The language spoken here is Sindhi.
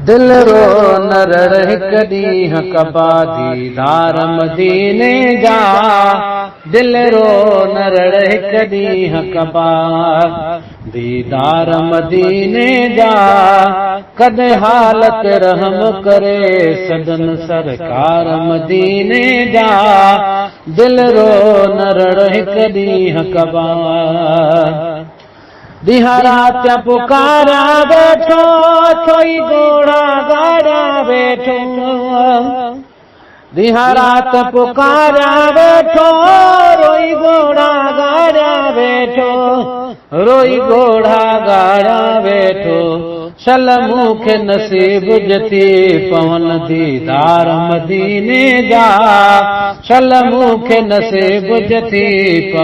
دل رو نه رڙ هڪ ڏينهن ڪبا ديدار مديني جا دل رو نه رڙ هڪ ڏينهن ڪبا ديدار مديني جا ڪڏهن حالت رحم ڪري سڏن سرڪار مديني جا دل رو نه رڙ هڪ ڏينهن ڪبا ڏينهن رات پڪاريان ويٺو ٿوئي ڳوڙها ڳاڙيان ويٺو ڏينهن رات پڪاريان ويٺو روئي ڳوڙها ڳاڙيان ويٺو روئي ڳوڙها ڳاڙيان ويٺو شل مون کي نصيب جٿي پون ديدار مديني جا شل مون کي نصيب جٿي پون.